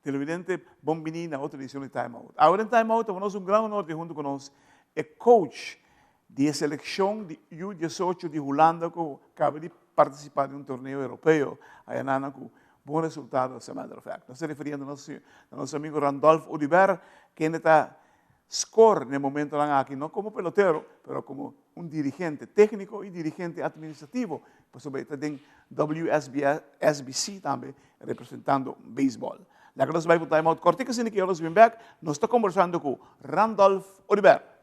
Televidente, bon bini na otro edicion di Time Out. Awe den Time Out ta nos un gran honor di hunto cu nos e coach di e seleccion di U 18 di Hulanda cu caba di participa den un torneo europeo aya nan cu bon resultado as a matter of fact. Nos ta referiendo na nos amigo Randolph Oduber kende ta score na e momentonan aki no como pelotero pero como un dirigente tecnico y dirigente administrativo pasobra e ta den WSBC tambe representando baseball. Laga nos bai pa un time out cortico asina ki nos bin bek nos ta conversando cu Randolph Oduber.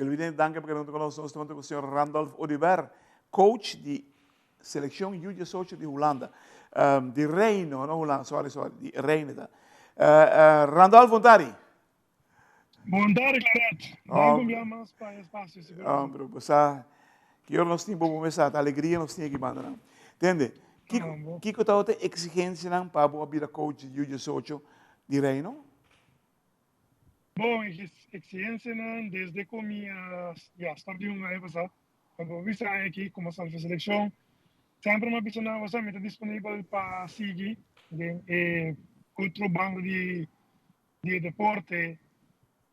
Televidente, danki pa keda hunto ku nos. Nos ta hunto ku señor Randolph Oduber, coach di seleccion U18 di Hulanda. Um, di Reino, no Hulanda, sorry, sorry, di Reino ta. Uh, uh, Randolph, bon tardi. Bon tardi, Claret. Oh, Dank u mas pa espacio. Hombre, bosa, que eu nos tin bobo mesa, ta alegria nos tin aqui banda nan. Tende? Kiko, kiko ta outra exigencia nan pa bo bira coach di U18 di Reino? Bon, exigencianan desde cu mi a ya stop di hunga aña pasá, pa bo bisa aña aki como salve seleccion, semper mi a bisa nan osea mi ta disponibel pa sigui den e otro banda di di e deporte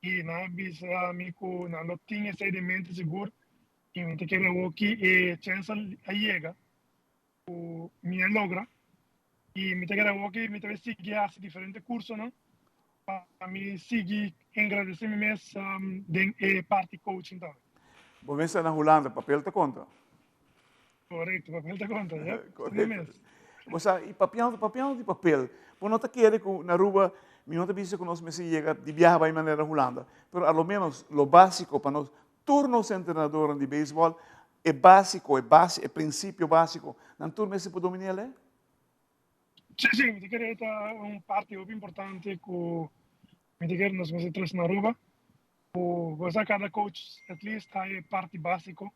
y nan a bisa mi cu nan lo tin esey den mente sigur y mi ta kere awoki e chens a yega cu mi a logra y mi ta kere awoki mi ta bay sigui haci diferente cursonan pa mi sigui engrandece mi mes den e parti coaching tambe. Bo mes ta na Hulanda, papel ta conta? Correcto, papel ta conta, ja. Correcto. Bo sa, y papiando, papiando di papel, bo no ta kere cu na Aruba, mi no ta bisa cu nos mester yega di biaha bay manera Hulanda, pero a lo menos lo basico pa nos Tur nos entrenadornan di beisbòl, e básiko, e base, e prinsipio básiko, nan tur mester por dominé el, eh? Sí, sí, mi ta kere e ta un parti hopi importante ku mi ta kere nos mester tres na Aruba. Ku bo sa kada coach at least ta e parti básiko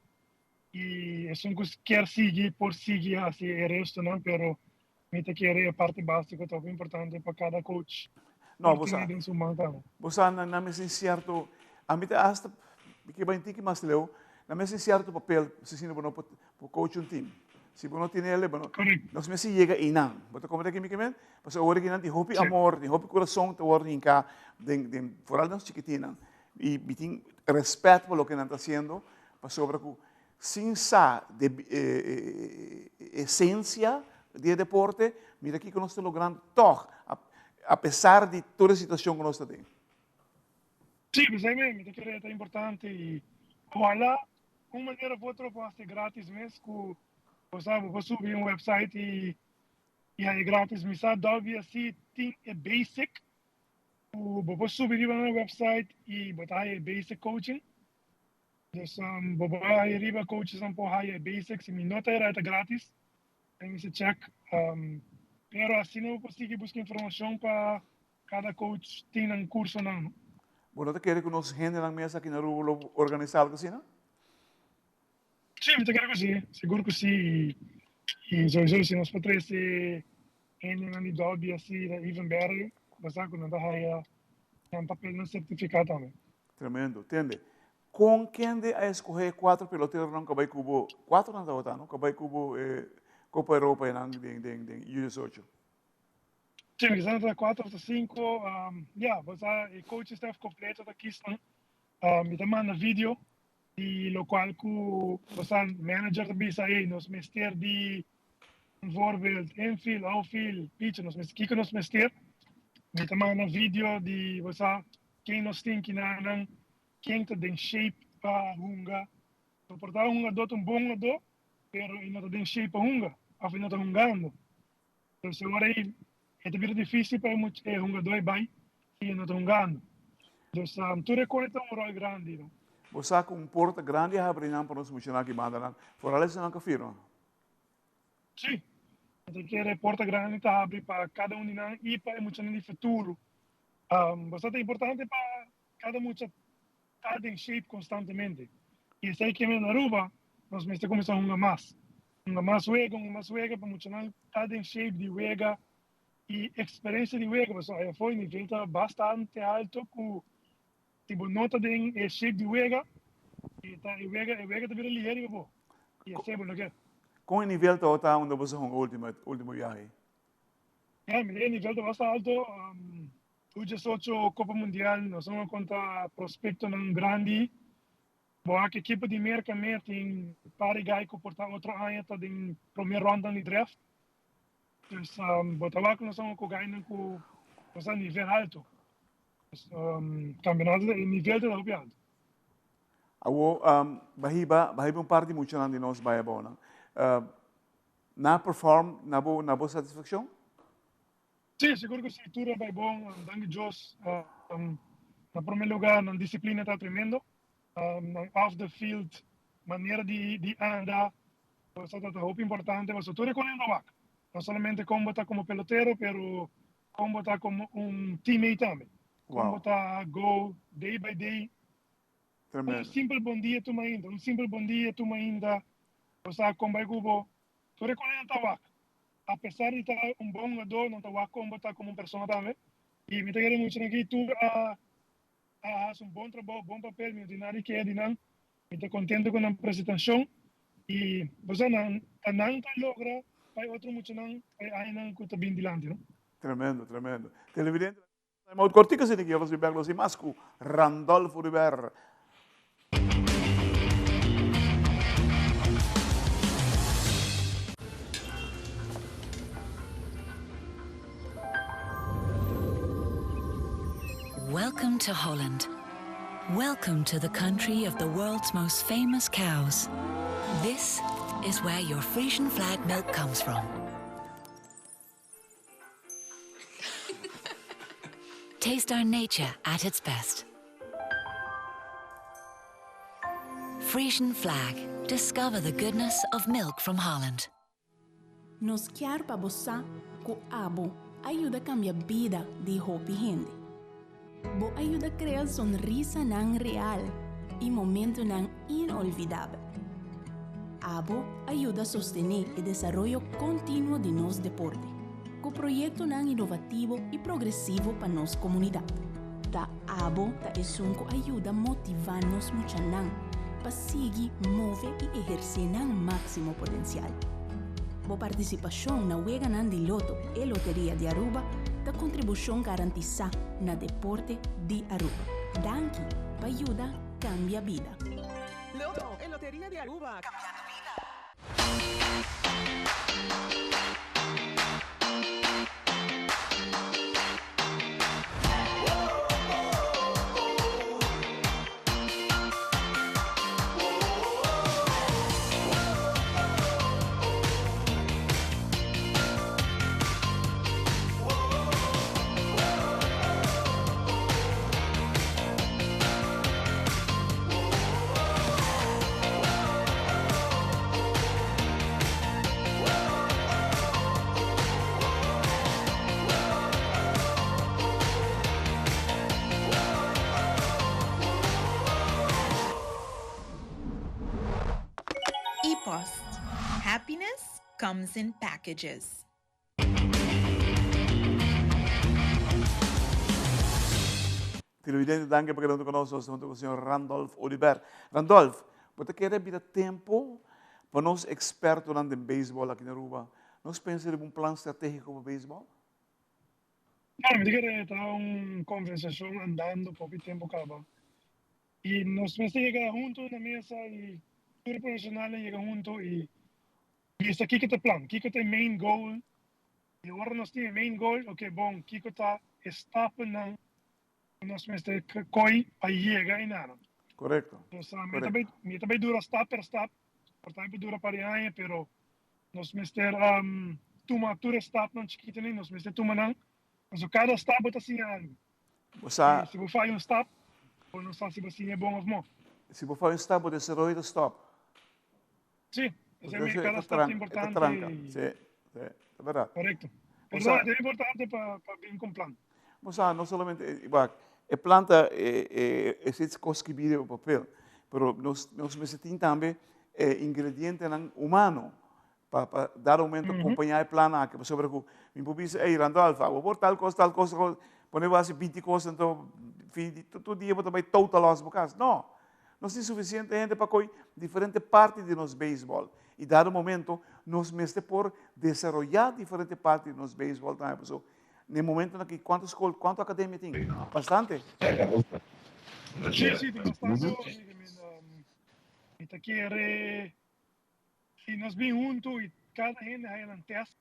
i esun ku kier sigui por sigui hasi e restonan, pero mi ta kere e parti básiko ta hopi importante pa kada coach. No, bo sa, den su man tambe. Bo sa nan nan mester cierto, a mi ta hasta mi ke bai un tiki mas leu, nan mester cierto papel si asina bo no por por coach un team. Si bo no tene el, bo no, nos mester yega einan. Bo ta comprende ke mi ke men? Pasobra awor aki nan tin hopi amor, tin hopi kurason ta wòrdu hinká den den foral nos chikitinnan. I mi tin respèt pa loke nan ta hasiendo, pasobra ku sin sa de e esencia di e deporte, mira kiko nos ta logrando tog, a pesar di tur e situacion ku nos ta den. Sí, p'esei mes mi ta kere ta importante i ojalá un manera of otro por hasi gratis mes ku bo sa bo por subi un website i i haña gratis. Mi sa WSC tin e basic ku bo por subi riba nan website i bo ta haña e basic coaching. Dus bo por haya riba coaches nan por haya e basics y mi no ta era e ta gratis. Mi mester check. Pero asina bo por sigui buska informashon pa kada coach tin nan kursonan, no. Bo no ta kere ku nos hendenan mes aki na Aruba lo organisá algu asina? Sí, mi ta kere ku sí, sigur ku sí. I souiso si nos por trese hendenan di Dolby así ta even better, basa ku nan ta haya nan papelnan sertifiká tambe. Tremendo. Tende, kon kende a eskohé e kuater peloteronan ku a bai ku bo, kuater nan tabata no, ku a bai ku bo e Kopa Europa einan den den den U diesocho? Sí, mi sa ta kuater òf ta sinku. Ya, basa e coaching staff kompleto ta kis nan. Mi ta manda video di lokual ku bosa manager ta bisa, ey, nos mester di un voorbeeld, infield, outfield, pitcher, nos mester, kiko nos mester. Mi ta manda video di bosa ken nos tin kinanan, ken ta den shape pa hunga. No por ta un hungadó ta un bon hungadó, pero e no ta den shape pa hunga, òf e no ta hungando. Entonces e ora ei e ta bira difícil pa e hungadó e bai si e no ta hungando. Dus tur e kos ta un ròl grandi no. Bo sa ku un porta grandi a habri nan pa nos muchanan aki banda nan, foral esunnan ku a firma. Sí, mi ta kere e porta grandi ta habri pa kada un di nan i pa e muchanan di futuro. Bo sa ta importante pa kada mucha ta den shape constantemente. Y esey ke na Aruba nos mester cuminsa hunga mas. Hunga mas wega, hunga mas wega pa muchanan ta den shape di wega y experiencia di wega. Pasobra aya afo e nivel ta bastante alto cu si bo no ta den e shape di wega, e ta e wega e wega ta bira liher riba bo. Y esey bo no kier. Con e nivel tabata unda bo sa hunga ultimo ultimo biahe? Ya, mi e nivel ta basta alto. U diesocho Copa Mundial nos a konta prospectonan grandi. Bo wak ekipo di Merca me tin par di guy cu por ta otro aña ta den prome ronda di draft. Dus bo ta wak nos a cu guynan cu nos a nivel alto. Dus campeonato e nivel ta hopi alto. Awo bo hiba bo hiba un par di muchanan di nos bai abou nan. Nan a perform na bo na bo satisfaccion? Sí, sigur ku sí, tur a bai bon, danki Dios. Na prome lugar nan disiplina ta tremendo, nan off the field manera di di anda ta ta hopi importante pasobra tur e konen ta wak, no solamente kon bo ta komo pelotero pero kon bo ta komo un teammate tambe, kon bo ta go day by day. Un simpel bon dia tuma ainda, un simpel bon dia tuma ainda, bo sa kon bai ku bo, tur e konen ta wak. Apesar di ta un bon hungadó, nan ta wak kon bo ta komo un persona tambe. I mi ta kere mucha nan aki tur a a hasi un bon trabou, bon papel, mi no tin nada di keha di nan. Mi ta kontento ku nan presentashon i bo sa nan ta nan ta logra pa e otro muchanan pa e añanan ku ta bin dilanti no. Tremendo, tremendo. Televidente. Time out kortiko asina ki nos bin bek los i mas ku Randolph Oduber. Welcome to Holland. Welcome to the country of the world's most famous cows. This is where your Frisian flag milk comes from. Taste our nature at its best. Frisian Flag. Discover the goodness of milk from Holland. Nos kier pa bo sa ku abo a yuda kambia bida di hopi hende. Bo a yuda krea sonrisanan real i momentunan inolvidabel. Abo a yuda sostené e desaroyo kontinuo di nos deporte, ku proyektonan inovativo i progresivo pa nos komunidat. Ta abo ta esun ku a yuda motivá nos muchanan pa sigui move i ehersé nan máksimo potensial. Bo partisipashon na Weganan di Loto e Loteria di Aruba ta kontribushon garantisá na deporte di Aruba. Danki pa yuda kambia bida. Loto e Loteria di Aruba, cambiando bida. Post. Happiness comes in packages. Televidente, danki pa keda hunto ku nos. Nos ta hunto ku señor Randolph Oduber. Randolph, bo ta kere bira tempo pa nos ekspertonan den beisbòl aki na Aruba nos pensa riba un plan stratégiko pa beisbòl? No, mi ta kere ta un konversashon andando popi tempu kaba. I nos mester yega hunto na mesa i tur e profeshonalnan yega hunto i bisa kiko ta e plan, kiko ta e main goal. I ora nos tin e main goal, ok bon, kiko ta e stapnan ku nos mester koi pa yega enanan. Korekto. Nos mi ta bai mi ta bai dura stap per stap, por ta dura par di aña, pero nos mester tuma tur e stapnan chikitonan, nos mester tuma nan, pasobra kada stap bo ta siña algu. Bo sa. Si bo faya un stap, bo no sa si bo siña bon of mo. Si bo faya un stap, bo desaroyo ta stop. Si, esei cada stap ta importante. E ta tranca, si, si, ta berdad. Correcto. Pero ta importante pa bin cu un plan. Bo sa, no solamente, wak, e plan ta e e cos skibi riba papel, pero nos nos mester tin tambe e ingredientenan humano pa pa dado momento acompaña e plan aki, pasobra cu mi por bisa, ey Randolph, abo por tal cos, tal cos, tal cos, pone bo haci binti cos, anto fin di tur dia bo ta bay total loss bo cas. No! Nos tin suficiente hende pa coy diferente parti di nos beisbol y dado momento nos mester por desaroya diferente parti di nos beisbol tambe pasobra na e momentonan aki cuanto scol, cuanto academia tin? Bastante. Si, si, tin bastante. Mi ta kere si nos bin hunto y cada hende haya nan test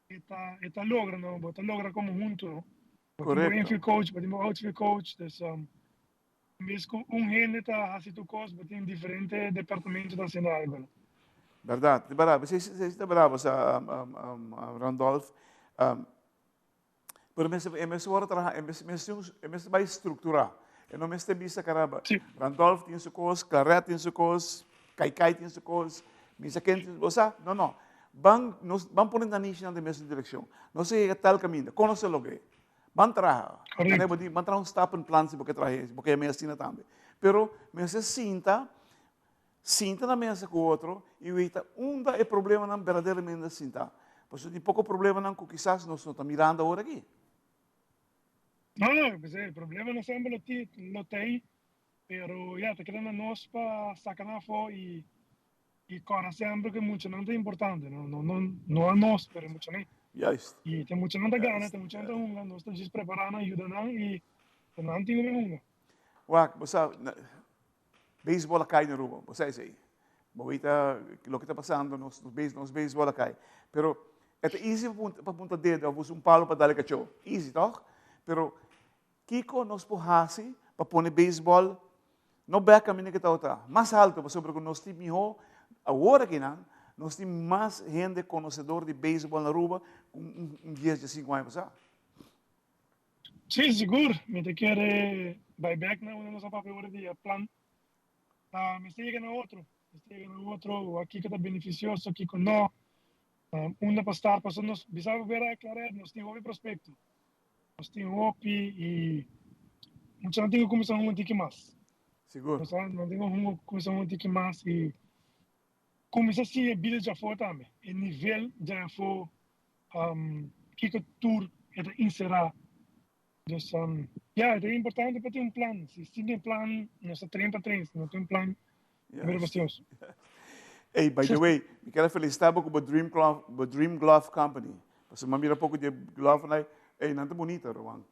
e ta e ta logra no, bo ta logra como hunto no. Bo tin bo infield coach, bo tin bo outfield coach, dus En bes ku un hende ta hasi tur kos, bo tin diferente departamento ta hasiendo algo, no? Berdad, di berdad. Esei esei ta berdad, bosa, Randolph. Pero mester, e mester wòrdu traha, e mester, mester un, e mester bai strukturá. E no mester bisa karamba, Sí. Randolph tin su kos, Claret tin su kos, Kaikai tin su kos, misa ken tin, bo sa? No, no. Ban, nos, ban pone nanishinan den mesun direkshon. Nos a yega tal kaminda. Kon nos a logr'é? Ban traha. Correcto. Bo di, ban traha un stappenplan si bo ke traha esei, bo ke yama asina tambe. Pero mester sinta, sinta na mesa ku otro i weta unda e problemanan berdaderamente ta sinta. Pasobra tin poko problemanan ku kisas nos no ta mirando awor aki. No, no, p'esei problemanan semper lo tin, lo t'ei, pero ya ta keda na nos pa saka nan afó i I kòrda semper ku e muchanan ta importante, no no no no a nos, pero e muchanan. Juist. I te muchanan ta gana, te muchanan ta hunga, nos ta djis prepará nan, yuda nan i ta nan tin ku bin hunga. Wak, bo sa, beisbòl a kai na Aruba, bo sa esei. Bo weta loke ta pasando, nos nos beisbòl a kai. Pero e ta easy pa punta pa punta dedo òf usa un palo pa dal e kachó. Easy, tòg? Pero Kiko nos por hasi pa pone beisbòl no bèk kaminda ku tabata, mas haltu? Pasobra ku nos tin mihó awor akinan, nos tin mas hende konosedor di beisbòl na Aruba ku un dies, diesinku aña pasá. Sí, sigur. Mi ta kere bai bèk na unda nos a papia ora di e plan. Mester yega na otro. Mester yega na otro, wak kiko ta benefisioso, kiko no. Unda pa start, pasobra nos bisa bo bera Claret, nos tin hopi prospecto. Nos tin hopi y mucha nan tin cu cuminsa hunga un tiki mas. Sigur. Nos nan tin cu cuminsa hunga un tiki mas y cuminsa siña bida djafor tambe. E nivel djafor, kico tur e ta encera. Dus, ya, e ta importante pa tin un plan. Si sin e plan, nos ta train pa train. Si no tin un plan, ta bira fastioso. Ey, by the way, mi kier a felicita bo cu bo Dream Glove, bo Dream Glove Company. Pasobra mi a mira poco di e glovenan, ey, nan ta bunita, ruman.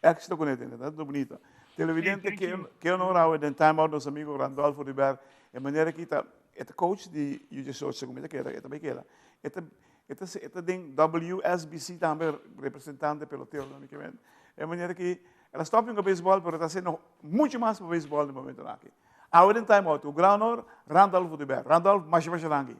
Exito cu ne tene, nan ta bunita. Televidente, ke honor awe den Time Out nos amigo Randolfo Ribera. E manera aki ta, e ta coach di U18, segun mi ta keda, e ta bay keda. E ta E ta e ta den WSBC tambe representante pelotero na mi ke men. E manera ki el a stop hunga beisbòl pero e ta hasiendo mucho mas pa beisbòl den momentonan aki. Awe den Time Out ku gran honor Randolph Oduber. Randolph, masha masha danki.